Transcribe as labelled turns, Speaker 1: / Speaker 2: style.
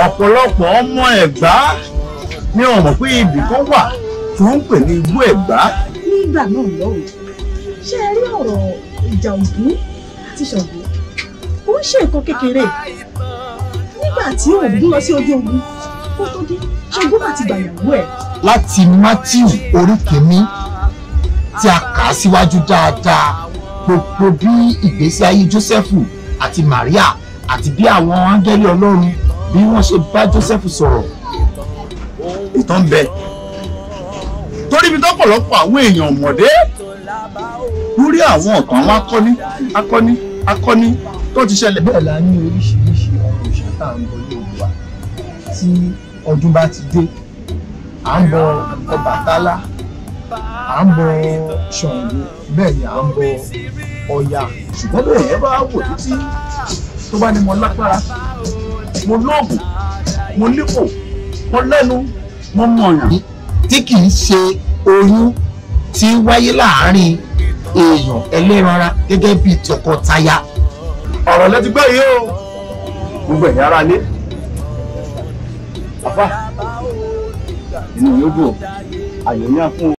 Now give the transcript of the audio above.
Speaker 1: Ọ̀pọ̀lọpọ̀ ọmọ Ẹ̀gbá ní wọ́n mọ̀ pé ibì kan wà tí wọ́n ń pè ní igbó Ẹ̀gbá.
Speaker 2: Nígbà náà lọ́hùn, ṣé ẹ rí ọ̀rọ̀ ìjà Ògún àti Ṣàngó? Ó ń ṣe nǹkan kékeré. Nígbà tí Ògún lọ sí ojú ogun, kó tó dé, Ṣàngó bá ti gbàyàwó ẹ̀.
Speaker 3: Láti Matthew orí kìíní tí a kà á síwájú dáadáa, gbogbo bí ìgbésí ayé Jósẹ́fù àti Màríà àti bí àwọn áńgẹ́lì Ọlọ́run bí wọ́n ṣe bá Jósẹ́fù sọ̀rọ̀.
Speaker 1: Ìtàn bẹ torí ibi tọ́pọ̀lọpọ̀ àwọn èèyàn mọ̀dé lórí àwọn ọ̀tàn àwọn akọni akọni akọni tó ti ṣẹlẹ̀.
Speaker 4: Bẹ́ẹ̀ la ní oríṣiríṣi àwọn òòṣà tá à ń bọ ní Oòduà. Tí ọdún bá ti dé, à ń bọ Ọbàtálá, à ń bọ Ṣàngó, bẹ́ẹ̀ ni à ń bọ Ọya.
Speaker 1: Ṣùgbọ́n bẹ́ẹ̀ yẹn bá wò títí tó bá ní mo lágbára, mo lóògùn, mo nípò, mo lẹ́nu, mo mọ̀yàn.
Speaker 3: Tí kì í ṣe oyún tí ń wáyé láàárín èèyàn ẹlẹ́ran ara gẹ́gẹ́ bí tọkọtaya.
Speaker 1: Ọ̀rọ̀ lẹ ti gbọ́ yìí o, gbogbo ẹ̀yin ará ilé. Àfà, inú yóò dùn, ayọ̀ ní àfún o.